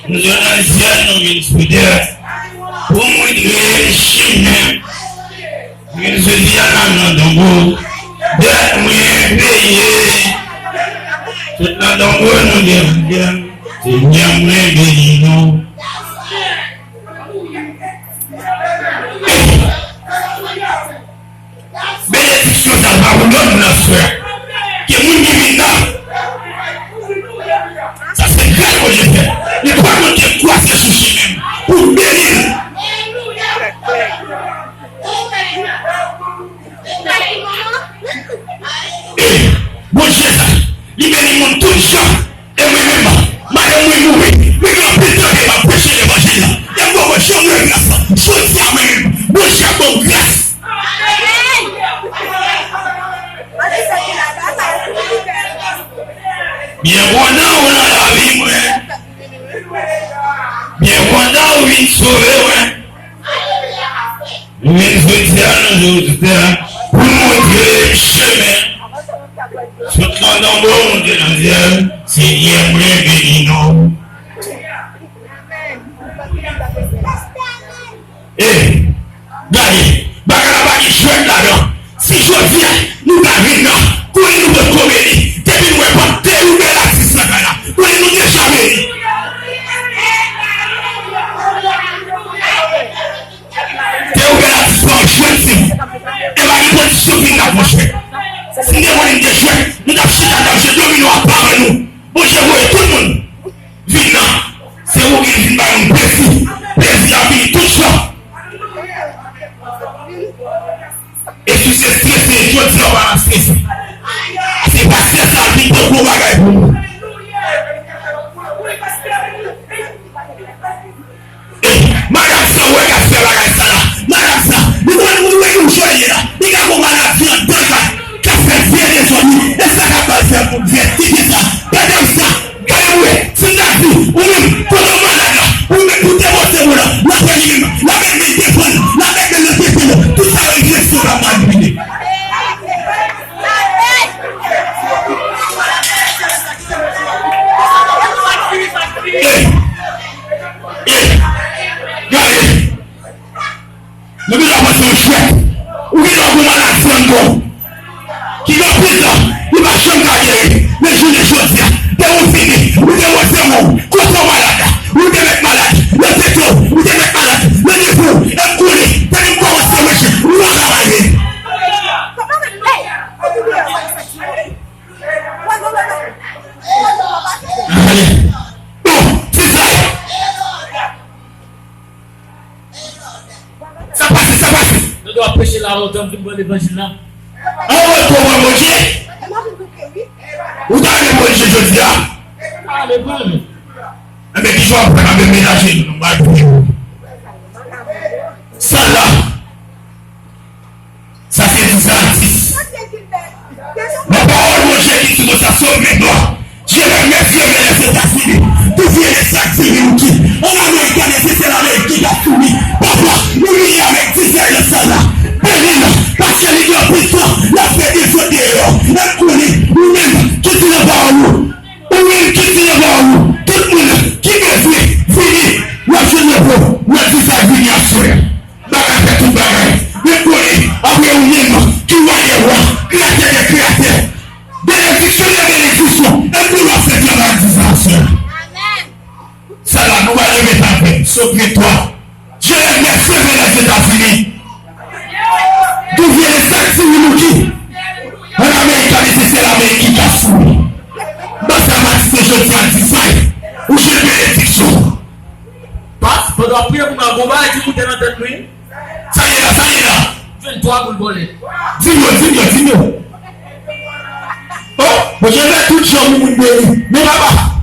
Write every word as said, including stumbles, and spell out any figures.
Nou sot nan syèl, nou vin sou tè. Pou moutre m chemen. Vin soti a nan non Tonbo. Dèt mwen peye. Tout nan Tonbo nou defann. Senyè mwen beni nou. Benediksyon sa pa pou lòt moun aswè. Ke moun ki vin nan. Sa se gras Bondye fè. Li pa konte kwa se sou chemen pou beni l. E Bondye sa, li beni moun tout jan. E mwen menm, madanm mwen mouri. Mwen gen anpil tan ke m ap preche levanjil la. E m poko janm wè gras la. Jodi a mwen menm, Bondye ap ban m gras. Byen kontan ou nan lavi mwen. Byen kontan ou vin sove mwen. Nou vin jodi a nan jodi a pou montre m chemen. Tout nan Tonbo monte nan syèl, Senyè mwen beni non. E, gade, bagay la pa gen jwèt ladan. Si jodi a nou ta vin nan, konnen nou potko beni. Depi nou wè pòt dewouvè la dis lakay la, konnen nou deja beni. Dewouvè la dis pa yon jwèt, si. E pa gen kondisyon vin la, monchè. Si n te konnen n te jwèt, nou t ap chita, n t ap jwe domino ak paran nou. Bondye voye tout moun. Vin nan, se ou ki vin ba nou plezi. Plezi a vini tout jan. E si w se strese, jodi a w pa nan strese. Se pastè sa vin pran gwo bagay pou nou. E madanm sa, ou wè k ap fè bagay sa la. Madanm sa, li konn ou wè nou jwenn li la. Li ka gon maladi anndan l la. K ap fè vye dezòd wi. E sa k ap ba l fè pou vye tiki sa. Madanm sa, gade pou wè. Si m ta di, ou menm, kote w malad la, ou menm pou te poze ou la, l ap wè li menm, l ap met men l defann, l ap met men l nan tete l, tout sa yo egziste, w ap mal vini. Ey! Ey! Gade! Nou gentan panse yon jwèt. Ou gentan gon maladi anndan w. Ki gen anpil tan, li pa janm ka geri. Men jounen jodi a, te ou fini, ou te woze men w, kote w malad la, ou te mèt malad, nan tete w, ou te mèt malad, nan nivo w, e m konnen, depi m kòmanse preche, ou pa ka pa geri. Bon, ti sa. Sa pase, sa pase. Nou dwe ap preche la lontan, m vin pran levanjil la. An repo mwen, Bondye. Ou ta repo Bondye jodi a? Ale pran. Enben, ki jan w ap pran, enben, menaje nou, nou pral priye. Sa la. Sa se di sa a di. Nan pawòl Bondye ki di konsa, Sòm vennntwa, Je remercie les États-Unis d'où viennent les activités. An Amerik, se sèl Amerik ki ka souri. Papa, nou vini avèk dizay nan sal la. Beni l, paske li gen anpil tan, l ap fè dezòd deyò. N ap konnen, ou menm ki di nan pawòl ou, ou menm ki di nan pawòl ou, tout moun ki bezwen vini, w ap jwenn repo, w ap di sa vini aswè. Bagay fè tout bagay. Men konnen, apre ou menm, ki wa dè wa, kreyatè dè kreyatè. Benediksyon dè benediksyon. E pou w ap fè travay di sa, sè. Sa la, nou va leve tanpèt. Sòm vennntwa. Je remercie les États-Unis. D'où viennent les activités. An Amerik, se sèl Amerik ki ka souri. Ban sa matite jodi a, di sa. Ou jwenn benediksyon. Pas, pandan w ap priye pou mwen, gon bagay ki moute nan tèt mwen. Sa ye la, sa ye la. Jwenn twa goud bòlèt. Di m yo, di m yo, di m yo. Oh, Bondye fè tout jan pou moun beni. Men papa,